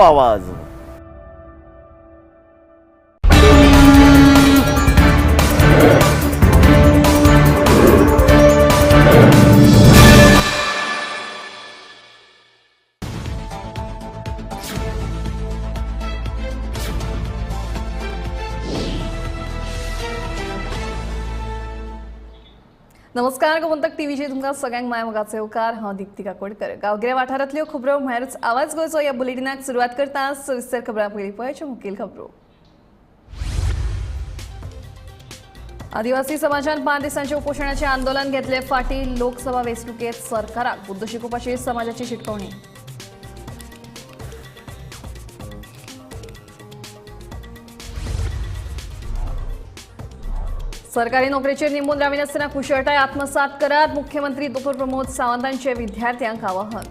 आवाज। नमस्कार, गोमंतक टीव्हीचे तुमकां सगळ्यांक माय मोगाचो येवकार। हांव दीप्ती काकोडकर। गांवगिऱ्या वाठारांतल्यो खबरो म्हळ्यारच आवाज गोंयचो ह्या बुलेटिनाक सुरवात करता। सविस्तर खबरां पयलीं पळयाच्यो मुखेल खबरो। आदिवासी समाजान 5 दिसांचे उपोषणाचे आंदोलन घेतले फाटी। लोकसभा वेंचणुकेत सरकाराक बुद्द शिकोवपाची समाजाची शिटकावणी। सरकारी नोकरेचेर निंबून राविनासतना कुशळटाय आत्मसात करात, मुख्यमंत्री डॉ प्रमोद सावंतांचे विद्यार्थ्यांक आवाहन।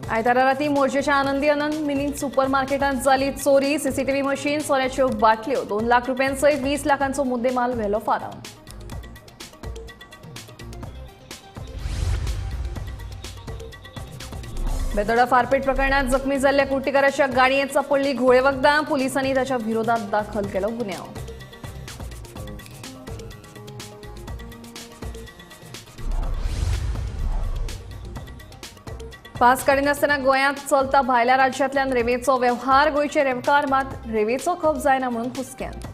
आयतारा राती मोरजेच्या आनंदी आनंद मिनी सुपर मार्केटांत जाली चोरी। सीसीटीव्ही मशीन, सोऱ्याच्यो बाटल्यो, 2 लाख रुपयांसयत 20 लाखांचो मुद्देमाल व्हेलो फारावन। बेतोडा फारपेट प्रकरणात जखमी जाल्ल्या कुर्टीकाराच्या गाडयेंत सापडली घोळे वखदां। पुलिसांनी ताच्या विरोधात दाखल केलो गुन्यांव। पास काडिनासतना गोंयांत चलता भायल्या राज्यांतल्यान रेंवेचो वेव्हार। गोंयचे रेंवकार मात रेंवेचो खप जायना म्हणून हुसक्यान।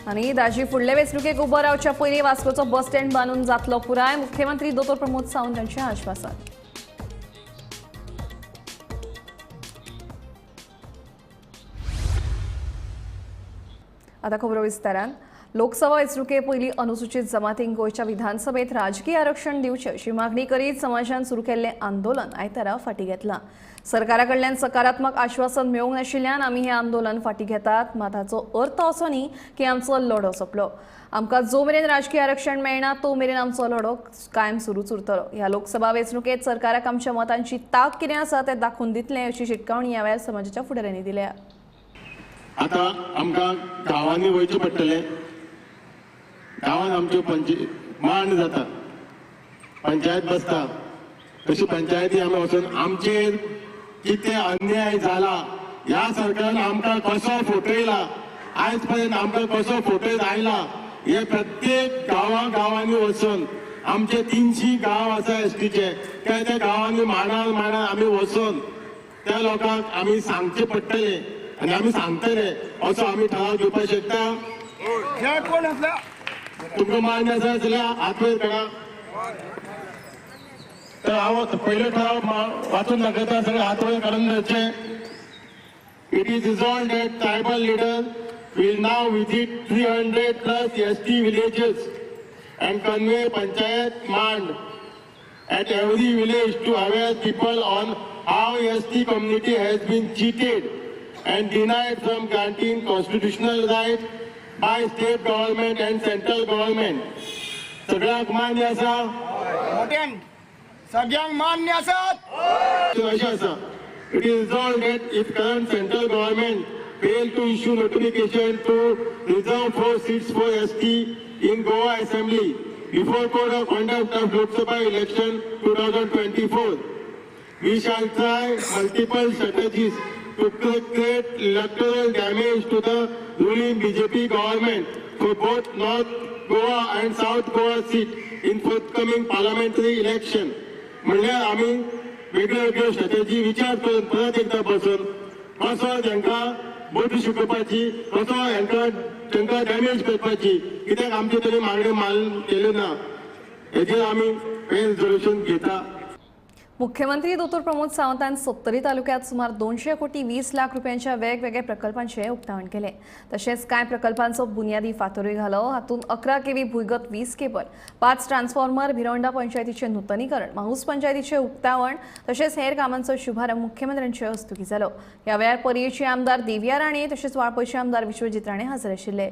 आनी दाजी फुडले वेंचणुकेक उबो रावच्या पयलीं वास्कोचो बस स्टँड बांदून जातलो पुराय, मुख्यमंत्री डॉ प्रमोद सावंत हांचें आश्वासन। आतां खबरो विस्तारान। लोकसभा वेंचणुके पयलीं अनुसूचित जमातींक गोंयच्या विधानसभेत राजकीय आरक्षण दिवचें अशी मागणी करीत समाजान सुरू केल्लें आंदोलन आयतारा फाटीं घेतलां। सरकारा कडल्यान सकारात्मक आश्वासन मेळूंक नाशिल्ल्यान आमी हें आंदोलन फाटीं घेतात, मात हाचो अर्थ असो न्ही की आमचो लढो सोंपलो। आमकां जो मेरेन राजकीय आरक्षण मेळना तो मेरेन आमचो लढो कायम सुरूच उरतलो। ह्या लोकसभा वेंचणुकेत सरकाराक आमच्या मतांची तांक कितें आसा तें दाखोवन दितलें अशी शिटकावणी ह्या वेळार समाजाच्या फुडाऱ्यांनी दिल्या। आतां आमकां गांवांनी वयचें पडटलें। गांवांत आमच्यो मांड जाता, पंचायत बसता, तशी पंचायती आमी वचून आमचेर कितें अन्याय जाला, ह्या सरकारान आमकां कसो फटयला, आयज पर्यंत आमकां कसो फटयत आयला, हे प्रत्येक गांवा गांवांनी वचून आमचे 300 गांव आसा एसटीचे, त्या त्या गांवांनी मांडार मांडार आमी वचून त्या लोकांक आमी सांगचें पडटलें आनी आमी सांगतले असो आमी ठराव घेवपाक शकता। तुमकां मान्य आसा जाल्यार हात वयर काडा। तर हांव पयलो ठराव वाचून दाखयता, सगळे हात वयर काडून धरचे। It is resolved that tribal leader will now visit 300+ ST villages and convey panchayat mand at every village to aware people on how ST community has been cheated and denied from granting constitutional rights by state government and central government. सगळ्यांक मान्य आसा? सगळ्यांक मान्य आसा। अशें आसा। It is resolved that if current central government fail to issue notification to reserve 4 seats for ST in Goa Assembly before code of conduct of Lok Sabha election 2024, we shall try multiple strategies to create electoral damage to the ruling BJP government for both North Goa and South Goa seat in forthcoming parliamentary election. म्हणल्यार आमी वेगळ्यो वेगळ्यो strategy विचार करून परत एकदा बसून कसो तांकां बुद्द शिकोवपाची, कसो हांकां तांकां डॅमेज करपाची, कित्याक आमच्यो तरी मागण्यो मानून केल्यो ना, हेजेर आमी हें रेजोल्युशन घेता। मुख्यमंत्री डॉ प्रमोद सावंतान सत्तरी तालुक्यात सुमार 200 कोटी 20 लाख रुपयांच्या वेगवेगळ्या प्रकल्पांचे उक्तावण केले। तशेंच कांय प्रकल्पांचो बुन्यादी फातरूय घालो। हातूंत 11 केव्ही भुंयगत वीज केबल, 5 ट्रान्सफॉर्मर, भिरोंडा पंचायतीचे नूतनीकरण, माहूस पंचायतीचे उक्तावण तशेंच हेर कामांचो शुभारंभ मुख्यमंत्र्यांचे हस्तुकीं जालो। ह्या वेळार पर्येचे आमदार देविया राणे तशेंच वाळपयचे आमदार विश्वजीत राणे हजर आशिल्ले।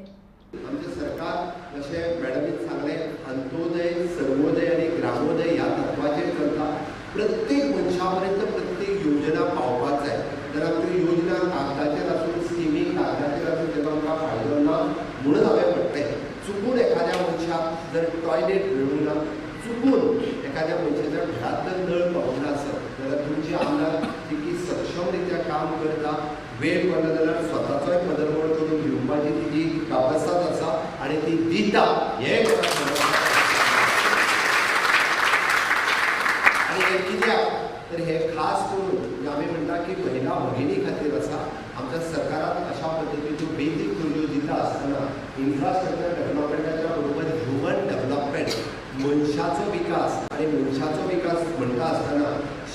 आमचें सरकार जशें मॅडमीन सांगलें, अंत्योदय, सर्वोदय आनी ग्रामोदय ह्या तत्वाचेर चलता। प्रत्येक मनशा पर्यंत प्रत्येक योजना पावपाक जाय, जाल्यार आमच्यो योजना म्हणून हांवें म्हटलें चुकून एखाद्या मनशाक जर टॉयलेट मेळूंक ना, चुकून एखाद्या मनशाच्या घरांत जर नळ पावूंक ना आसत जाल्यार तुमची आमदार तितकी सक्षम रित्या काम करता. वेळ पडला जाल्यार स्वताचोय पदरमोड करून घेवपाची तिजी कावसात आसा आनी ती दिता हें आनी हें कित्याक तर हे खास करून आमी म्हणटा की महिला भगिनी खातीर आसा. आमच्या सरकारान अशा पद्दतीच्यो बेजीक गरजो दिता आसतना इन्फ्रास्ट्रक्चर डेव्हलपमेंटाच्या बरोबर ह्युमन डेव्हलपमेंट, मनशाचो विकास आनी मनशाचो विकास म्हणटा आसतना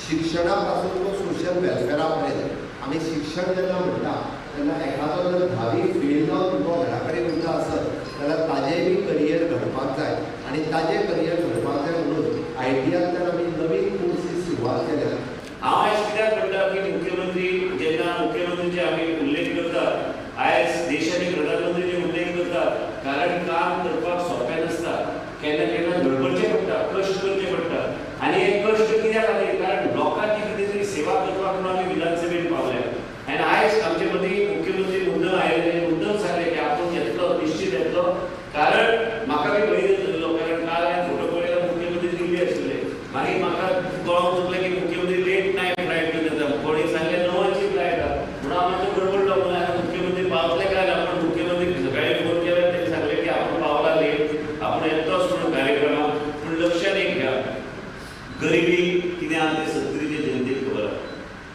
शिक्षणा पासून तो सोशल वेलफेरा पर्यंत. आमी शिक्षण जेन्ना म्हणटा तेन्ना एखादो जर धावी फेल जावन भुरगो घरा कडेन उरता आसत जाल्यार ताजें बी करियर घडपाक जाय आनी ताजें करियर घडपाक जाय म्हणून आयटीआंतल्यान आमी नवीन कोर्सीस सुरवात केल्या. हांव आयज कित्याक म्हणटा की मुख्यमंत्री जेन्ना मुख्यमंत्रीचे आमी उल्लेख करतात, आयज देशाचे प्रधानमंत्रीचे उल्लेख करतात, कारण काम करपाक सोंपें नासता, केन्ना केन्ना धडपडचें पडटा, कश्ट करचे पडटा. आनी हे कश्ट कित्याक खातीर, कारण लोकांची कितें तरी सेवा करपाक म्हणून आमी विधानसभेन पावल्या. आनी आयज आमचे मदीं मुख्यमंत्री मुद्दम आयले, मुद्दम सांगले की आपूण येतलो, निश्चित येतलो. कारण म्हाका बी भंय जाल्लो, कारण काल हांवें फोटो पळयलो मुख्यमंत्री दिल्ली आशिल्ले, मागीर म्हाका कळोंक चुकलें की मुख्यमंत्री लेट नायट फ्लायट घेवन येता, कोणी सांगलें 9ची फ्लायट आहा, म्हणून हांव मातसो गडबडलो. म्हणून आतां मुख्यमंत्री पावतले काय ना, पण मुख्यमंत्री सकाळी फोन केला, तेणी सांगलें की आपूण पावला लेट, आपूण येतलोच म्हणून कार्यक्रमाक. पूण लक्षात एक घ्या, गरिबी कितें आहा तें सत्तरीचे जनतेक खबर आहा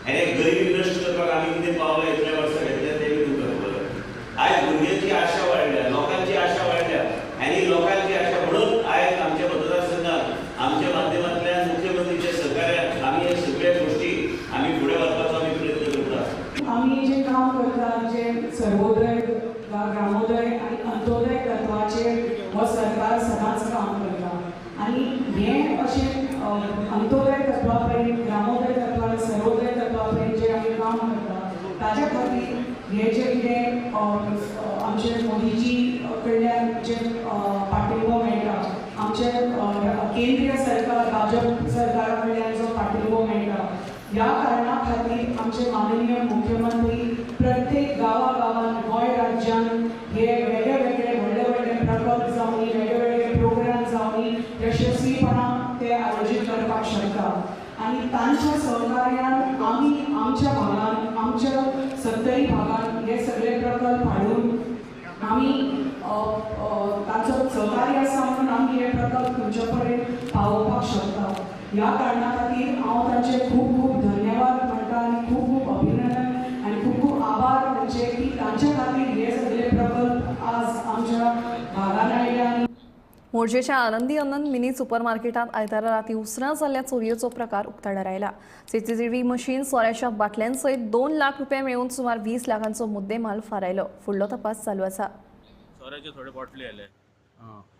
आनी गरिबी नश्ट करपाक आमी कितें पावला इतल्या वर्सां घेतल्या तें बी तुमकां खबर आहा. आयज भुरग्यांची आशा वाडल्या, लोकांची आशा वाडल्या आनी लोकांची आशा म्हणून आयज आमच्या मतदारसंघात आमच्या माध्यमांतल्यान मुख्यमंत्रीच्या सहकार्यान आमी हे सगळ्या गोष्टी आमी फुडें व्हरपाचो आमी प्रयत्न करता. आमी जे काम करता जे सर्वोदय, ग्रामोदय आनी अंत्योदय तत्वाचेर हो सरकार सदांच काम करता आनी हें अशें अंत्योदय तत्वा पर्यंत, ग्रामोदय तत्वा आनी सर्वोदय तत्वा पर्यंत जे आमी काम करता ताच्या खातीर हे जे कितें आमचे मोदीजी कडल्यान जे पाठिंबो मेळटा, आमचे केंद्रीय सरकार भाजप सरकारा कडल्यान जो पाठिंबो मेळटा, ह्या कारणा खातीर आमचे माननीय मुख्यमंत्री प्रत्येक गांवा गांवांत गोंय राज्यान हे वेगळे वेगळे व्हडले व्हडले प्रकल्प जावनी, वेगळे वेगळे प्रोग्राम जावनी यशस्वीपणान ते आयोजीत करपाक शकता. आनी तांच्या सहकार्यान आमी आमच्या भागान, आमच्या सत्तरी भागान हे सगळे प्रकल्प हाडून आमी ताचो सहकार्य आसा म्हणून आमी हे प्रकल्प तुमच्या पर्यंत पावोवपाक शकता. ह्या कारणा खातीर हांव तांचे खूब खूब धन्यवाद म्हणटा आनी खूब खूब अभिनंदन आनी खूब खूब आभार तांचे की तांच्या खातीर हे सगळे प्रकल्प आज आमच्या भागान आयले. आनी मोरजेच्या आनंदी आनंद मिनी सुपर मार्केटात आयतारा राती उसरां जाल्ल्या चोरयेचो प्रकार उक्ताडार आयला. सीसीटीव्ही मशीन, सोऱ्याच्या बाटल्यांसयत 2 लाख रुपये मेळून सुमार 20 लाखांचो मुद्देमाल फारायलो. फुडलो तपास चालू आसा. सोऱ्याचे थोडे बाटली आले.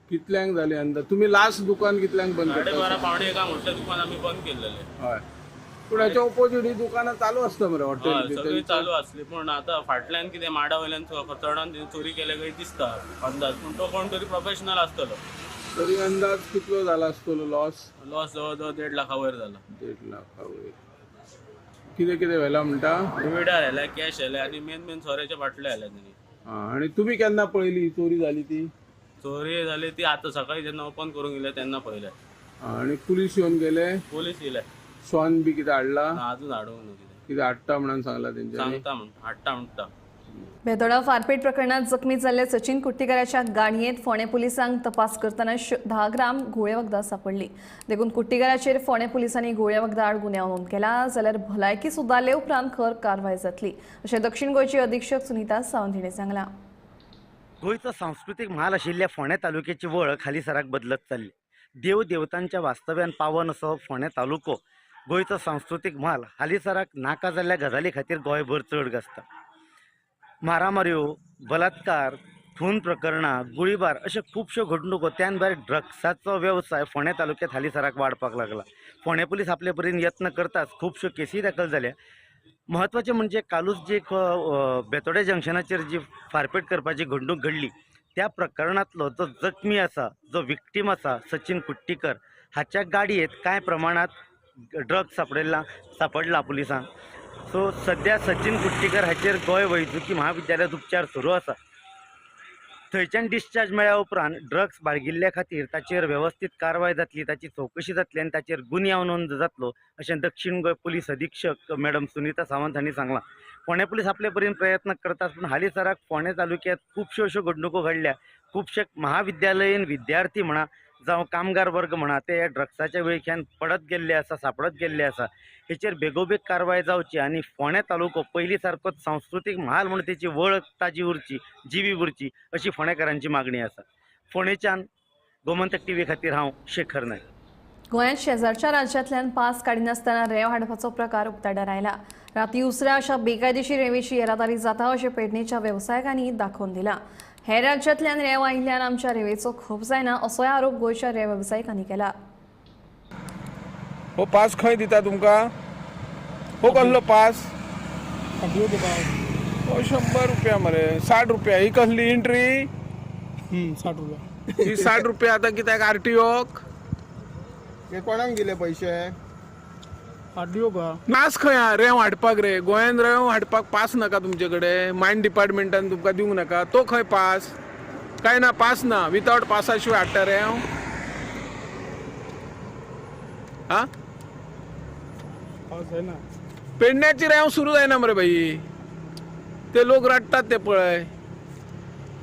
कितल्यांक जाले अंदाज? तुम्ही लास्ट दुकान कितल्यांक बंद करता? 12:30 12:45 म्हटल्यार दुकान आमी बंद केल्लेले. हय, पूण हाच्या ऑपोजीट ही दुकानां चालू आसता मरे हॉटेल? सगळी चालू आसली, पूण आतां फाटल्यान कितें माडा वयल्यान चडान चोरी केल्या काय दिसता अंदाज, पूण तो कोण तरी प्रोफेशनल आसतलो. तरी अंदाज कितलो जाला आसतलो लॉस? लॉस जवळ जवळ 1.5 लाखा वयर जाला. 1.5 लाखा वयर. कितें कितें व्हेला म्हणटा? विडार आयल्या, कॅश आयल्या आनी मेन मेन सोऱ्याच्या बाटल्या आयल्या तेणी. आनी तुमी केन्ना पळयली चोरी जाली ती? चोरी जाली ती आतां सकाळी जेन्ना ओपन करूंक गेले तेन्ना पळयले. आनी पुलीस येवन गेले? पुलीस येयले. श्वान बी कितें हाडला? अजून हाडूंक ना. कितें कितें हाडटा म्हणून सांगला तेंच्यांनी? सांगता म्हण हाडटा म्हणटा. बेतोडा फारपेट प्रकरणात जखमी जाल्ल्या सचिन कुट्टीकाराच्या गाडयेंत फोंडें पुलिसांक तपास करतना 10 ग्राम घुंवळे वखदां सापडली. देखून कुट्टीकाराचेर फोंडें पुलिसांनी घुंवळे वखदां आड गुन्यांव नोंद केला. जाल्यार भलायकी सुदारले उपरांत खर कारवाय जातली अशें दक्षिण गोंयची अधीक्षक सुनीता सावंत हिणें सांगलां. गोंयचो सांस्कृतीक म्हाल आशिल्ल्या फोंडें तालुक्याची वळख हालींसराक बदलत चल्ली. देव देवतांच्या वास्तव्यान पावन असो फोंडें तालुको गोंयचो सांस्कृतीक म्हाल हालींसराक नाका जाल्ल्या गजाली खातीर गोंयभर चड गाजता. मारामाऱ्यो, बलात्कार, खून प्रकरणां, गुळीबार अश्यो खुबश्यो घडणुको, त्यान भायर ड्रग्साचो वेवसाय फोंडें तालुक्यांत हालींसराक वाडपाक लागला. फोंडें पुलीस आपले परीन यत्न करताच खुबश्यो केसी दाखल जाल्या. म्हत्वाचें म्हणजे कालूच जी बेतोडे जंक्शनाचेर जी फारपेट करपाची घडणूक घडली त्या प्रकरणांतलो जो जखमी आसा, जो विक्टीम आसा सचिन कुट्टीकर हाच्या गाडयेंत कांय प्रमाणांत ड्रग्स सापडला पुलिसांक. सो सद्या सचिन कुट्टीकर हाचेर गोंय वैजकी महाविद्यालयांत उपचार सुरू आसा. थंयच्यान डिस्चार्ज मेळ्ळ्या उपरांत ड्रग्स बाळगिल्ल्या खातीर ताचेर वेवस्थीत कारवाय जातली, ताची चवकशी जातली आनी ताचेर गुन्यांव नोंद जातलो अशें दक्षिण गोंय पुलीस अधीक्षक मॅडम सुनीता सावंत हांणी सांगलां. फोंडें पुलीस आपले परीन प्रयत्न करतात, पूण हालींसराक फोंडें तालुक्यांत खुबश्यो अश्यो घडणुको घडल्या. खुबशे महाविद्यालयीन विद्यार्थी म्हणा जावं कामगार वर्ग म्हणा ते ह्या ड्रग्साच्या विळख्यान पडत गेल्ले आसा, सापडत गेल्ले आसा. हेचेर बेगोबेग कारवाय जावची आनी फोंडें तालुको पयलीं सारकोच सांस्कृतीक म्हाल म्हूण तेची वळख ताजी उरची, जिवी उरची अशी फोंडेकारांची मागणी आसा. फोंडेच्यान गोमंतक टीव्ही खातीर हांव शेखर नायक. गोंयांत शेजारच्या राज्यांतल्यान पास काडिनासतना रेंव हाडपाचो प्रकार उक्ताडार आयला. राती उसरां अशा बेकायदेशीर रेंवेची येरादारी जाता अशें पेडणेच्या वेवसायिकांनी दाखोवन दिलां. हेर राज्यांतल्यान रेंव आयिल्ल्यान आमच्या रेंवेचो खप जायना असोय आरोप गोंयच्या रेंव वेवसायिकांनी केला. हो पास खंय दिता तुमकां? हो कसलो पास? हो 100 रुपया मरे, 60 रुपया. ही कसली एंट्री? 60 रुपया. ही 60 रुपया आतां कित्याक आरटीओक? हे कोणाक दिले पैशे? आरटीओ का नास खंय हा रेंव हाडपाक रे? गोंयान रेंव हाडपाक पास नाका तुमचे कडेन? मायन डिपार्टमेंटान तुमकां दिवंक नाका? तो खंय पास? काय ना, पास ना. विदावट पासा शिवाय हाडटा रेंव? हा, पास आहे ना. पेडण्याची रेंव सुरू जायना मरे भाई, ते लोक रडटात ते पळय.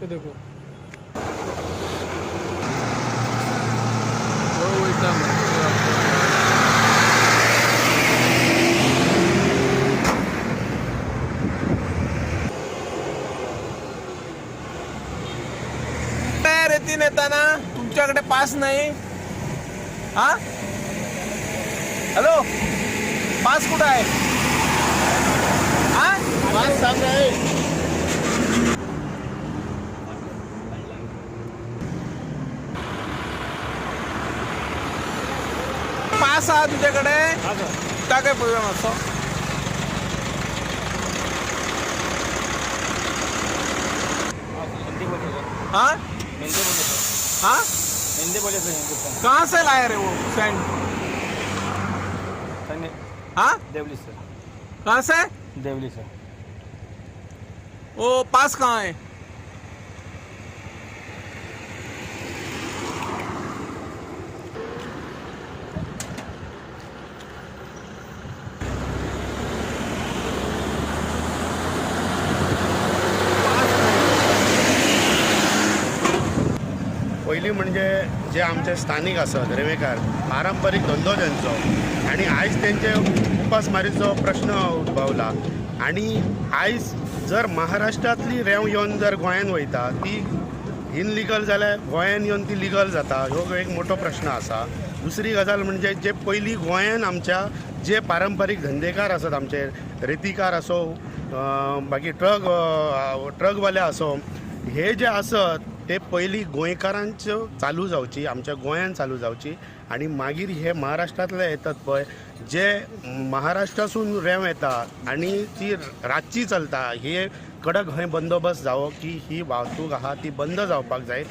ते देखो वयता मरे. रेती नेताना तुमच्याकडे पास नाही? हा, हॅलो, पास कुठं आहे? हा, पास सांग रे. पास आहा तुझ्याकडे? टाकाय पळोवया मातसो. हाँ हाँ, कहाँ से लाया रे वो सैंड? हाँ, देवली सर. कहाँ से? देवली सर. वो पास कहाँ है? पयलीं म्हणजे जे आमचे स्थानीक आसत रेंवेकार, पारंपारीक धंदो तेंचो आनी आयज तेंचे उपासमारीचो प्रश्न उद्भवला. आनी आयज जर महाराष्ट्रांतली रेंव येवन जर गोंयान वयता ती इनलिगल जाल्यार गोंयान येवन ती लिगल जाता, हो एक मोठो प्रश्न आसा. दुसरी गजाल म्हणजे जे पयलीं गोंयान आमच्या जे पारंपारीक धंदेकार आसत, आमचे रेतीकार आसूं, बाकी ट्रकवाले आसूं, हे जे आसत ते पयलीं गोंयकारांच्यो चालू जावची, आमच्या गोंयान चालू जावची आनी मागीर हे महाराष्ट्रांतले येतात पळय, जे महाराष्ट्रासून रेंव येता आनी ती रातची चलता, हे कडक हय बंदोबस्त जावो की ही वाहतूक आहा ती बंद जावपाक जाय.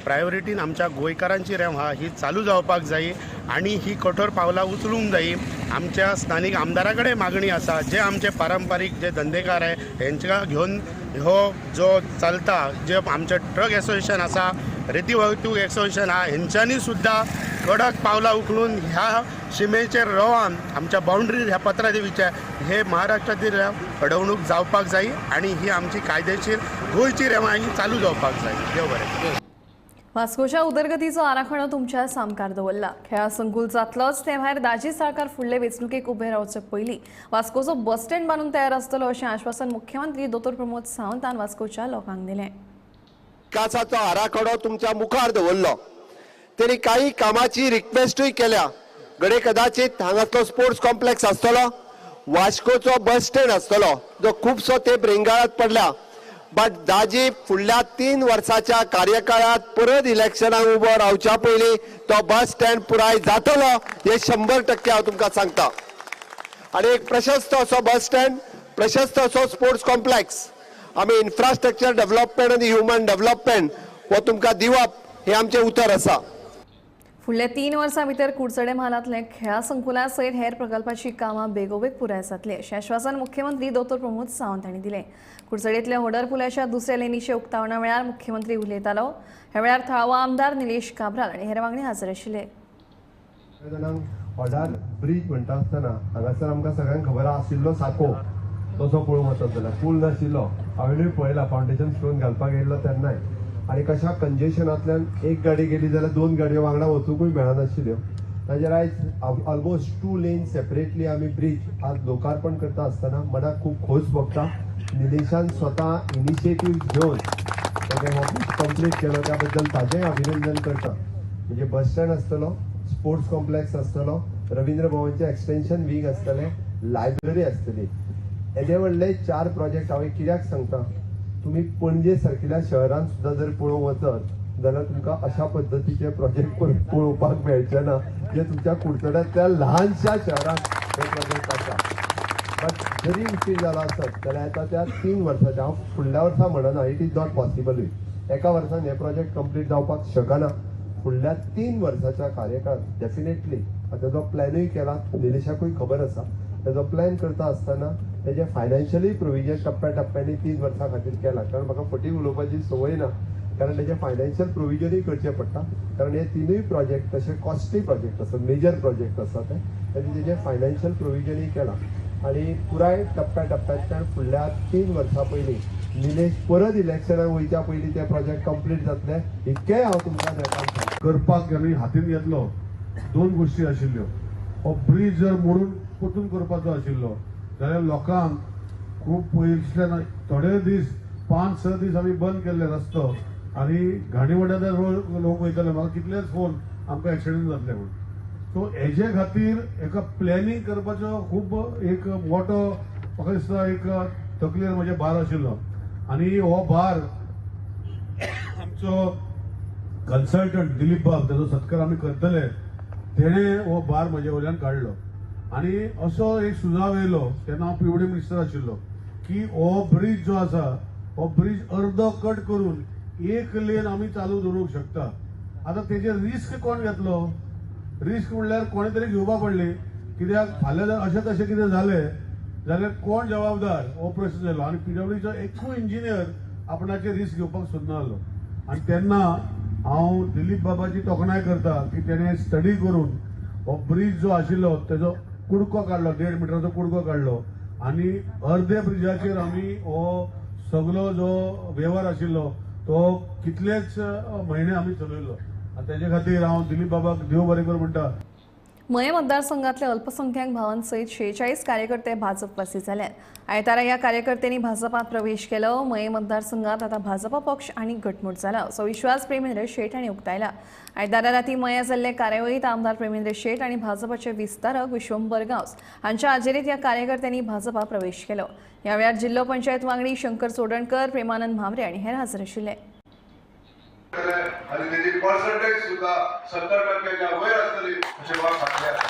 प्रायोरिटीन आमच्या गोंयकारांची रेंव आहा ही चालू जावपाक जाय आनी ही कठोर पावलां उचलूंक जाय. आमच्या स्थानीक आमदारा कडेन मागणी आसा, जे आमचे पारंपारीक जे धंदेकार आहे हेंच्या घेवन हो जो चलता, जे आमचे ट्रक एसोसिएशन आसा, रेती वाहतूक एसोसिएशन आहा, हेंच्यांनी सुद्दां कडक पावलां उखलून ह्या शिमेचेर रावन आमच्या बाउंड्री ह्या पत्रादेवीच्या हे महाराष्ट्रातील रेंव अडवणूक जावपाक जाय आनी ही आमची कायदेशीर गोंयची रेंव ही चालू जावपाक जाय. देव बरें. वास्कोच्या उदरगतीचो आराखडो तुमच्या सामकार दवरला. खेळा संकुल जातलोच, ते भायर दाजी साळकार फुडले वेंचणुकेक उबे रावचे पयलीं वास्कोचो बस स्टँड बांदून तयार आसतलो अशें आश्वासन मुख्यमंत्री दोतोर प्रमोद सावंतान वास्कोच्या लोकांक दिलें. विकासाचो आराखडो तुमच्या मुखार दवरलो, तरी काही कामाची रिक्वेस्टूय केल्या. घडये कदाचित हांगासलो स्पोर्ट्स कॉम्प्लेक्स आसतलो, वास्कोचो बस स्टँड आसतलो जो खुबसो तेंप रेंगाळात पडला. बट दाजी फुडल्या 3 वर्साच्या कार्यकाळात परत इलेक्शनाक उबो रावच्या पयलीं तो बस स्टँड पुराय जातलो हे 100% हांव तुमकां सांगता. आनी एक प्रशस्त असो बस स्टँड, प्रशस्त असो स्पोर्ट्स कॉम्प्लेक्स, आमी इन्फ्रास्ट्रक्चर डेव्हलपमेंट आनी ह्युमन डेव्हलपमेंट हो तुमकां दिवप हे आमचें उतर आसा. फुडल्या 3 वर्सां भितर कुडचडें म्हालांतले खेळां संकुला सयत हेर प्रकल्पाची कामां बेगोबेग पुराय जातली अशें आश्वासन मुख्यमंत्री दोतोर प्रमोद सावंत हांणी दिलें. कुडचडेंतल्या होडर पुलाच्या दुसऱ्या लेनीच्या उक्तावणा वेळार मुख्यमंत्री उलयतालो. ह्या वेळार थळावो आमदार निलेश काब्राल आनी हेर वांगडी हजर आशिल्ले. होडार ब्रीज म्हणटा आसतना हांगासर आमकां सगळ्यांक खबर आशिल्लो साको तसो पळोवंक वचत जाल्यार पूल नाशिल्लो. हांवेनूय पळयला फावंडेशन स्टोन घालपाक येयल्लो तेन्नाय, आनी कशा कंजेशनांतल्यान एक गाडी गेली जाल्यार 2 गाडयो वांगडा वचूंकूय मेळनाशिल्ल्यो. ताजेर आयज ऑलमोस्ट 2 लेन सेपरेटली आमी ब्रीज आज लोकार्पण करता आसतना मनाक खूब खोस भोगता. निलेशान स्वता इनिशिएटीव घेवन ताणें हो ब्रीज कंप्लीट केलो, त्या बद्दल ताजेंय अभिनंदन करता. म्हणजे बस स्टँड आसतलो, स्पोर्ट्स कॉम्प्लेक्स आसतलो, रवींद्र भवनचें एक्सटेन्शन वींग आसतलें, लायब्ररी आसतली. येदे व्हडले 4 प्रोजेक्ट हांवें कित्याक सांगता, तुमी पणजे सारकिल्या शहरान सुद्दां जर पळोवंक वचत जाल्यार तुमकां अशा पद्दतीचे प्रोजेक्ट पळोवपाक मेळचे ना जे तुमच्या कुडचड्यांतल्या ल्हानशा शहरांत हे प्रोजेक्ट आसा. बट जरी उशीर जाला आसत जाल्यार आतां त्या 3 वर्साच्या, हांव फुडल्या वर्सा म्हणना, it is not possible. एका वर्सान हे प्रोजेक्ट कंप्लीट जावपाक शकना. फुडल्या 3 वर्साच्या कार्यकाळात डेफिनेटली आतां जो प्लॅनूय केला, निलेशाकूय खबर आसा, तेजो प्लॅन करता आसतना तेजें फायनान्शियली प्रोविजन टप्प्या टप्प्यांनी 3 वर्सां खातीर केला. कारण म्हाका फटी उलोवपाची संवय ना, कारण तेजें फायनान्शियल प्रोविजनूय करचें पडटा. कारण हे 3 प्रोजेक्ट तशे कॉस्टली प्रोजेक्ट आसा, मेजर प्रोजेक्ट आसा ते, आनी तेजें फायनान्शियल प्रोविजनूय केलां आनी पुराय टप्प्या टप्प्यांतल्यान फुडल्या 3 वर्सां पयलीं निलेश परत इलेक्शनाक वयच्या पयलीं ते प्रोजेक्ट कंप्लीट जातले इतकेंय हांव तुमकां नेटान करपाक आमी हातीन घेतलो. 2 गोश्टी आशिल्ल्यो. हो ब्रीज जर मोडून परतून करपाचो आशिल्लो जाल्यार लोकांक खूब पयसल्यान थोडे दीस 5-6 दीस आमी बंद केल्ले रस्तो आनी घाणीवाड्यार लोक वयताले. म्हाका कितलेच फोन आमकां एक्सिडंट जातले म्हूण. सो हेजे खातीर एका प्लॅनिंग करपाचो खूब एक मोठो म्हाका दिसता एक तकलेर म्हजे भार आशिल्लो. आनी हो भार आमचो कन्सल्टंट दिलीप बाब, ताजो सत्कार आमी करतले, तेणें हो भार म्हजे वयल्यान काडलो. आनी असो एक सुझाव येयलो तेन्ना हांव पीडब्ल्यूडी मिनिस्टर आशिल्लो की हो ब्रीज जो आसा हो ब्रीज अर्दो कट करून 1 लेन आमी चालू दवरूंक शकता. आतां तेजेर रिस्क कोण घेतलो? रिस्क म्हणल्यार कोणे तरी घेवपा पडली, कित्याक फाल्यां जर अशें तशें कितें जालें जाल्यार कोण जबाबदार हो प्रश्न जालो. आनी पीडब्ल्यूडीचो एकूय इंजिनियर आपणाचेर रिस्क घेवपाक सोदना जालो. आनी तेन्ना हांव दिलीप बाबाची तोखणाय करता की तेणें स्टडी करून हो ब्रीज जो आशिल्लो तेजो कुडको काडलो, 1.5 मिटराचो कुडको काडलो आनी अर्दे ब्रिजाचेर आमी हो सगलो जो वेव्हार आशिल्लो तो कितलेच म्हयने आमी चलयलो. आनी तेजे खातीर हांव दिलीप बाबाक देव बरें कर म्हणटा. मये मतदारसंघातले अल्पसंख्याक भावांसहित 46 कार्यकर्ते भाजपवासी जाल्यात. आयतारा ह्या कार्यकर्त्यांनी भाजपात प्रवेश केलो. मये मतदारसंघात आता भाजपा पक्ष आनी घटमूट जाला असो विश्वास प्रेमेंद्र शेट हांणी उक्तायला. आयतारा राती मया जाल्ले कार्यावळींत आमदार प्रेमेंद्र शेट आनी भाजपाचे विस्तारक विश्वंभर गांवस हांच्या हाजेरीत ह्या कार्यकर्त्यांनी भाजपा प्रवेश केलो. ह्या वेळार जिल्लो पंचायत वांगडी शंकर चोडणकर, प्रेमानंद म्हांबरे आनी हेर हजर आशिल्ले. आणि त्याची पर्सेंटेज सुद्धा 70% वयर आसतली अशें म्हाका खात्री आसा.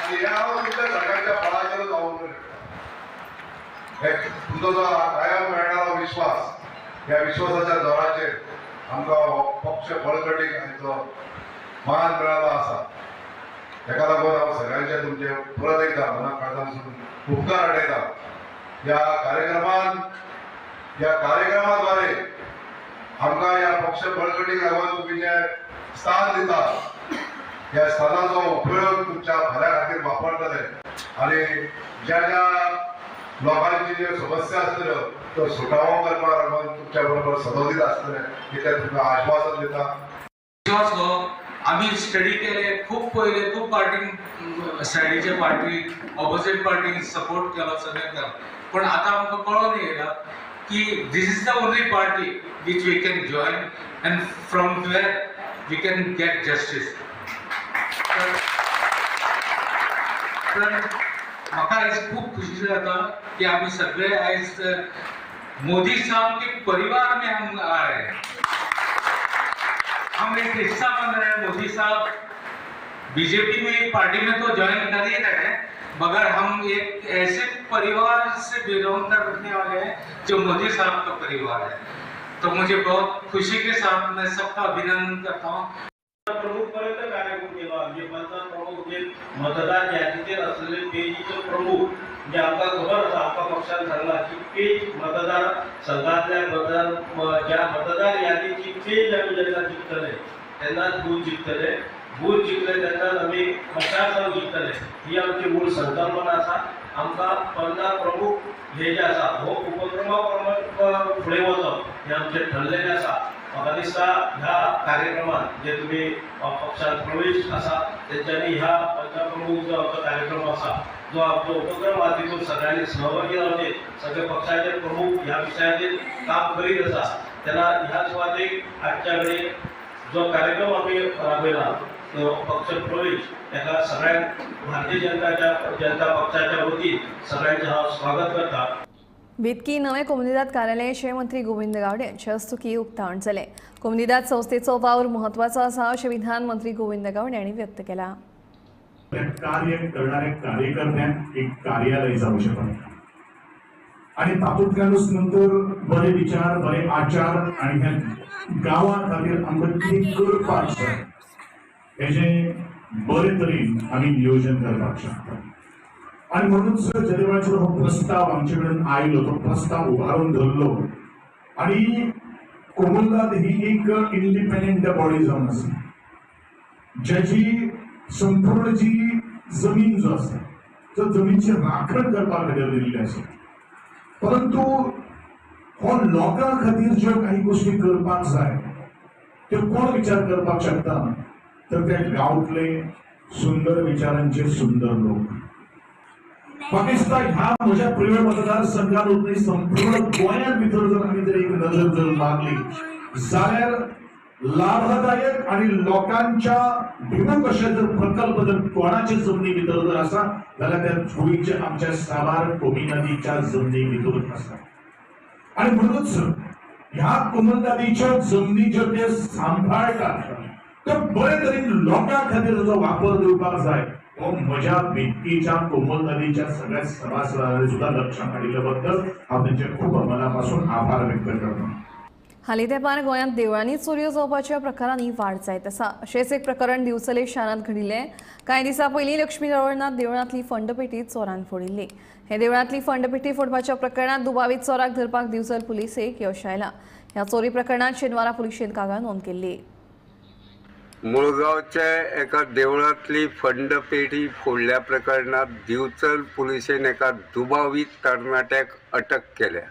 आनी हें हांव तुमच्या सगळ्यांच्या बळाचेरूच अवलंबून हे तुमचो जो कायम मेळणारो विश्वास, ह्या विश्वासाच्या जोराचेर आमकां हो पक्ष बळकटीक आनी मान मेळ्ळो आसा. ताका लागून हांव सगळ्यांचे तुमचे परत एकदा मना काळजांतसून उपकार आडयता. ह्या कार्यक्रमाद्वारे आमकां ह्या पक्ष बळकटीक लागून तुमी जें स्थान दिता ह्या स्थानाचो उपयोग तुमच्या भल्या खातीर वापरतले आनी ज्या ज्या लोकांची ज्यो समस्या आसतल्यो त्यो सुटावो करपाक लागून तुमच्या बरोबर सदोदीत आसतले इतलें तुमकां आश्वासन दिता. विश्वास हो आमी स्टडी केले, खूब पळयले, खूब पार्टीन सायडीच्या पार्टी ऑपोजीट पार्टीन सपोर्ट केलो, सगळें केलो, पूण आतां आमकां कळोन येयला कि this is the only party which we can join and from where we can get justice. तर म्हाका आयज खूब खुशी जाता की आमी सगळे आयज मोदी साहब के परिवार में हम आ रहे हैं, हम एक हिस्सा बन रहे हैं। मोदी साहब बीजेपी में पार्टी में तो ज्वाइन कर ही रहे हैं, मगर हम एक ऐसे परिवार से बिलोंग करने वाले हैं जो मोदी साहब का परिवार है। तो मुझे बहुत खुशी के साथ मैं सबका अभिनंदन करता हूँ। प्रमुख पर्यंत मतदार यादीचेर आसलेले पेजीचो प्रमुख म्हणजे आमकां खबर आसा, आमकां पक्षान सांगलां की पेज मतदार संघांतल्या मतदार ज्या मतदार यादीची पेज आमी जेन्ना जिखतले तेन्नाच बूथ जिखतले, बूथ जिखले तेन्नाच आमी मतदारसंघ जिखतले, ही आमची मूळ संकल्पना आसा. आमकां पन्ना प्रमुख हे जे आसा हो उपक्रमा प्रमाण फुडें वचप हें आमचें ठरलेलें आसा. म्हाका दिसता ह्या कार्यक्रमात जे तुमी पक्षांत प्रवेश आसा तेंच्यांनी ह्या पन्ना प्रमुख जो आमचो कार्यक्रम आसा, जो आमचो उपक्रम आसा तितून सगळ्यांनी सहभागी जावचें. सगळे पक्षाचे प्रमुख ह्या विशयाचेर काम करीत आसा तेन्ना ह्या सुवातेक आजच्या वेळेर जो कार्यक्रम आमी राबयला तो पक्ष प्रवेश ताका सगळ्यांक भारतीय जनता पक्षाच्या वतीन सगळ्यांचें हांव स्वागत करता. बेतकी नवे कोमुनिदाद कार्यालयाचे मंत्री गोविंद गावडे यांचे हस्तुकी उक्तावण जालें. कोमुनिदाद संस्थेचो वावर म्हत्वाचो आसा अशें विधान मंत्री गोविंद गावडे यांनी व्यक्त केलां. कार्य करणाऱ्या कार्यकर्त्यांक एक कार्यालय जावं शकता आणि तातूंतल्यानूच नंतर बरे विचार, बरे आचार आणि ह्या गांवा खातीर आमकां कितें करपाक जाय हेजें बरे तरेन आमी नियोजन करपाक शकता. आणि म्हणूनच जेदे वेळाचेर हो प्रस्ताव आमचे कडेन आयलो, तो प्रस्ताव उबारून धरलो आणि कोमुनिदाद ही एक इंडिपेंडंट बॉडी जावन आसा, ज्याची संपूर्ण जी जमीन जो आसा तो जमीनची राखण करपा खातीर दिल्ली आसा. परंतु हो लोकां खातीर ज्यो काही गोष्टी करपाक जाय त्यो कोण विचार करपाक शकता तर त्या गांवतले सुंदर विचारांचे सुंदर लोक. पाकिस्तान ह्या म्हज्या प्रियोळ मतदारसंघात न्हय संपूर्ण गोंयांत भितर जर आमी जर एक नजर जर मारली जाल्यार लाभदायक आणि लोकांच्या भिवूक अशे जर प्रकल्प जर कोणाचे जमनी भितर जर आसा जाल्यार त्या गोंयच्या आमच्या साबार कोमुनिदादीच्या जमनी भितर आसा. आणि म्हणूनच ह्या कोमुनिदादीच्या जमनीच्यो ते सांबाळटात ते बरे तरेन लोकां खातीर ताचो वापर दिवपाक जाय हो म्हज्या बेतकीच्या कोमुनिदादीच्या सगळ्या सभासदांनी सुद्धा लक्षात हाडिल्ल्या बद्दल हांव तेंचे खूब मनापासून आभार व्यक्त करता. हालीं तेंपार गोंयांत देवळांनी चोरयो जावपाच्या प्रकारांनी वाड जायत आसा. अशेंच एक प्रकरण दिवचले शारांत घडिल्लें. कांय दिसां पयलीं लक्ष्मी रवळनाथ देवळांतली फंडपेटी चोरान फोडिल्ली. हे देवळांतली फंडपेटी फोडपाच्या प्रकरणांत दुबावीत चोराक धरपाक दिवचल पुलिसेक यश आयलां. ह्या चोरी प्रकरणांत शेनवारा पुलिशेन कागाळ नोंद केल्ली. मुळगांवच्या एका देवळांतली फंडपेटी फोडल्या प्रकरणात दिवचल पुलिसेन एका दुबावीत तरणाट्याक अटक केल्या.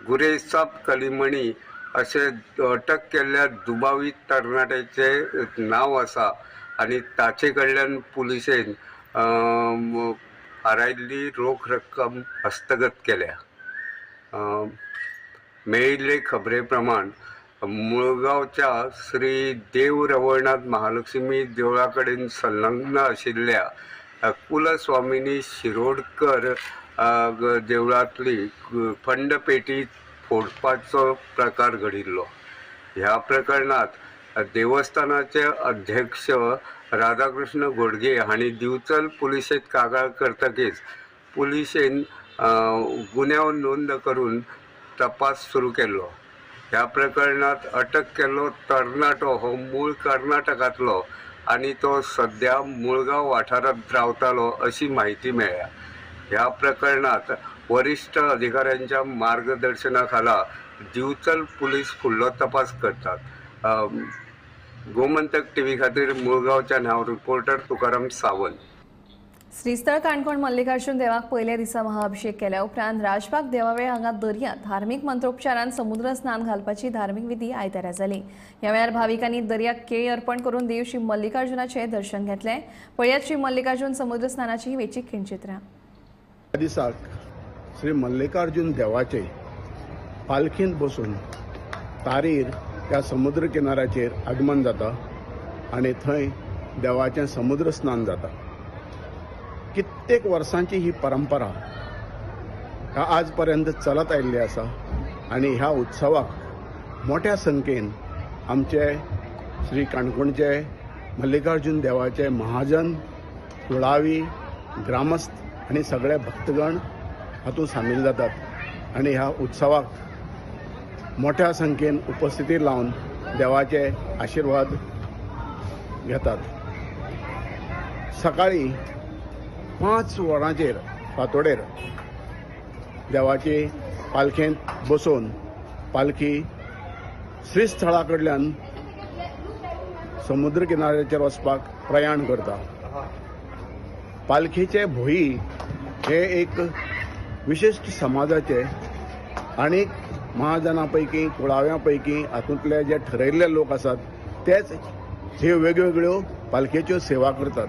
गुरेसाब कलिमणी अशें अटक केल्ल्या दुबावीत तरणाट्याचें नांव आसा आनी ताचे कडल्यान पुलिसेन आरायल्ली रोख रक्कम हस्तगत केल्या. मेळिल्ले खबरे प्रमाण मुळगांवच्या श्री देव रवळनाथ महालक्ष्मी देवळा कडेन संलग्न आशिल्ल्या कुलस्वामिनी शिरोडकर देवळांतली फंडपेटी फोडपाचो प्रकार घडिल्लो. ह्या प्रकरणात देवस्थानाचे अध्यक्ष राधाकृष्ण घोडगे हांणी दिवचल पुलिशेंत कागाळ करतकीच पुलिशेन गुन्यांव नोंद करून तपास सुरू केल्लो. ह्या प्रकरणात अटक केल्लो तरणाटो हो मूळ कर्नाटकांतलो आनी तो सद्या मुळगांव वाठारांत रावतालो अशी म्हायती मेळ्ळ्या. ह्या प्रकरणात वरिष्ठ अधिकाऱ्यांच्या मार्गदर्शना खाला दिवचल पुलीस फुडलो तपास करतात. गोमंतक टीव्ही खातीर मुळगांवच्यान हांव रिपोर्टर तुकाराम सावंत. श्रीस्थळ काणकोण मल्लिकार्जुन देवाक पयल्या दिसा महाअभिषेक केल्या उपरांत राजबाग देवावेळ हांगा दर्यांत धार्मीक मंत्रोपचारान समुद्र स्नान घालपाची धार्मीक विधी आयतारा जाली. ह्या वेळार भाविकांनी दर्याक केळी अर्पण करून देव श्री मल्लिकार्जुनाचें दर्शन घेतलें. पळयात श्री मल्लिकार्जुन समुद्र स्नानाची वेंचीक खिणचित्रां. ह्या दिसाक श्री मल्लिकार्जुन देवाचे पालखींत बसून तारीर ह्या समुद्र किनाऱ्याचेर आगमन जाता आनी थंय देवाचें समुद्र स्नान जाता. कित्येक वर्सांची ही परंपरा ह्या आज पर्यंत चलत आयिल्ली आसा आनी ह्या उत्सवाक मोठ्या संख्येन आमचे श्री काणकोणचे मल्लिकार्जुन देवाचे महाजन, कुळावी, ग्रामस्थ आनी सगळे भक्तगण हातूंत सामील जातात आनी ह्या उत्सवाक मोठ्या संख्येन उपस्थिती लावन देवाचे आशिर्वाद घेतात. सकाळीं 5 वरांचेर फांतोडेर देवाची पालखेंत बसोवन पालखी श्रीस्थळा कडल्यान समुद्र किनाऱ्याचेर वचपाक प्रयाण करता. पालखेचे भोई हे एक विशिश्ट समाजाचे आनी महाजना पैकी कुळाव्यां पैकी हातूंतले जे ठरयल्ले लोक आसात तेच हे वेगवेगळ्यो पालखेच्यो सेवा करतात.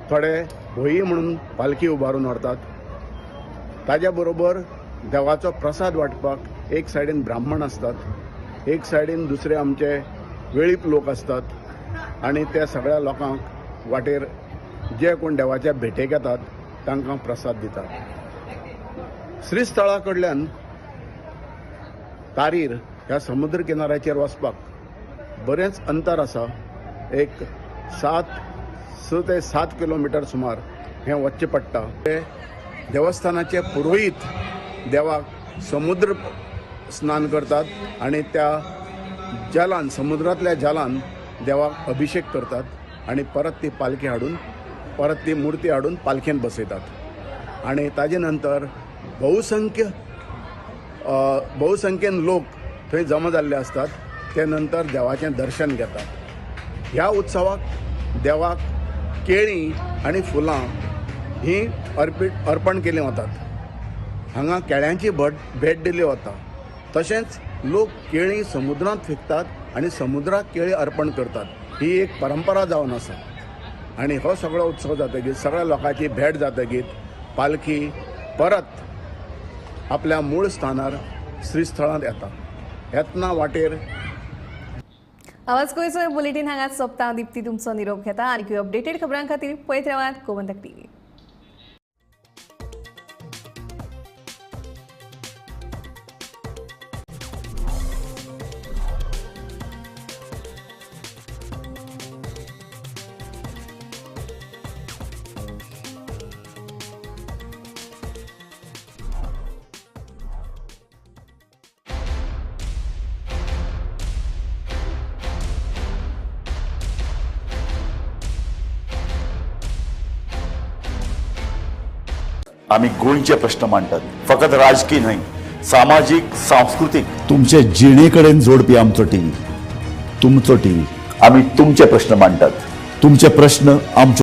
थोडे भोई म्हणून पालखी उबारून व्हरतात. ताज्या बरोबर देवाचो प्रसाद वांटपाक एक सायडीन ब्राह्मण आसतात, एक सायडीन दुसरे आमचे वेळीप लोक आसतात आनी त्या सगळ्या लोकांक वाटेर जे कोण देवाच्या भेटेक येतात तांकां प्रसाद दितात. श्रीस्थळा कडल्यान तारीर ह्या समुद्र किनाऱ्याचेर वचपाक बरेंच अंतर आसा. एक 6 ते 7 किलोमिटर सुमार हें वचचें पडटा. देवस्थानाचे पुरोहीत देवाक समुद्र स्नान करतात आनी त्या जलान, समुद्रांतल्या जलान देवाक अभिषेक करतात आनी परत ती पालखी हाडून, परत ती मूर्ती हाडून पालखेन बसयतात. आनी ताजे नंतर बहुसंख्येन लोक थंय जमा जाल्ले आसतात. ते नंतर देवाचें दर्शन घेतात. ह्या उत्सवाक देवाक केळीं आनी फुलां हीं अर्पण केलीं वतात. हांगा केळ्यांची भेट दिली वता. तशेंच लोक केळीं समुद्रांत फेकतात आनी समुद्राक केळीं अर्पण करतात. ही एक परंपरा जावन आसा. आनी हो सगळो उत्सव जातकीर, सगळ्या लोकांची भेट जातकीर पालखी परत आपल्या मूळ स्थानार श्रीस्थळांत येता. येतना वाटेर आवाज गोंयचो बुलेटीन हांगाच सोंपता. दीप्ती तुमचो निरोप घेता. आनी अपडेटेड खबरां खातीर पळयत रावात गोमंतक टीव्ही. आमी गोंयचे प्रश्न मांडटात, फकत राजकीय न्हय, सामाजीक, सांस्कृतीक, तुमचे जिणे कडेन जोडपी आमचो टीव्ही, तुमचो टीव्ही. आमी तुमचे प्रश्न मांडटात, तुमचे प्रश्न आमचे.